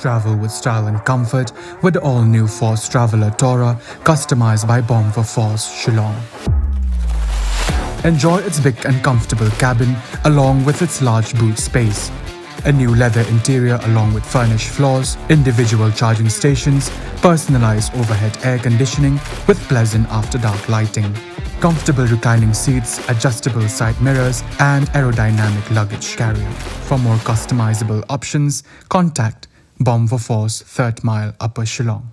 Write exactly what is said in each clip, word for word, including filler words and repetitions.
Travel with style and comfort with the all-new Force Traveler Tourer, customized by Bomb for Force, Shillong. Enjoy its big and comfortable cabin along with its large boot space. A new leather interior along with furnished floors, individual charging stations, personalized overhead air conditioning with pleasant after-dark lighting. Comfortable reclining seats, adjustable side mirrors, and aerodynamic luggage carrier. For more customizable options, contact Bomb for Force, Third Mile, Upper Shillong.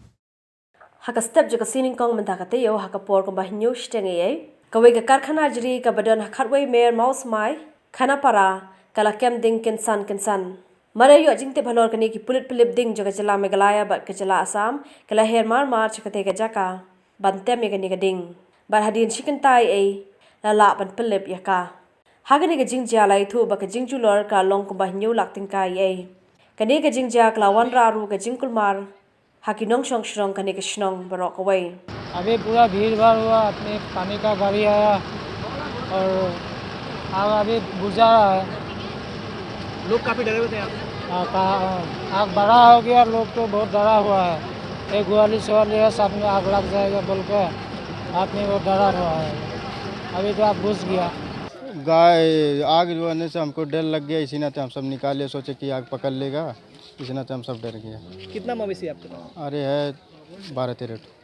Ha ka step jong ka sngi nyngkong mynta ka taïew ha ka por kumba hynñiew shiteng eiei, kawei ka karkhana jri kaba don ha Khatwei Mer Mawsmai, Khanapara, ka la kem ding kynsan kynsan. Mar ïa ïoh jingtip halor kane, ki pulit pynlip ding jong ka jylla Meghalaya bad ka jylla Assam ki la her mar mar sha katei ka jaka ban tem ïa kane ka ding, bad hadien shi kynta eiei la lah ban pynlip ïa ka. Ha kane ka jingjia la ïathuh ba ka jingjulor ka long kumba hynñiew lak tyngka eiei. Kane ka jingjia ka la wanrah ruh ka jingkulmar ha ki nongshong shnong kane ka shnong baroh kawei. अभी पूरा भीड़ भाड़ हुआ, आदमी पानी का गाड़ी आया और आग अभी बुझा रहा है। लोग काफी डरे हुए थे यहाँ। हाँ, का-, आग बड़ा हो गया, लोग तो बहुत डरा हुआ है। एक ग्वाली सवाली है, साथ में आग लग जाएगा बोल के आदमी बहुत डरा हुआ है। अभी तो आग बुझ गया। गाय, आग जो आने से हमको डर लग गया, इसी नाते हम सब निकाले, सोचे कि आग पकड़ लेगा, इसी नाते हम सब डर गया। कितना मवेशी है आपके पास? अरे है बारह तेरह ठो।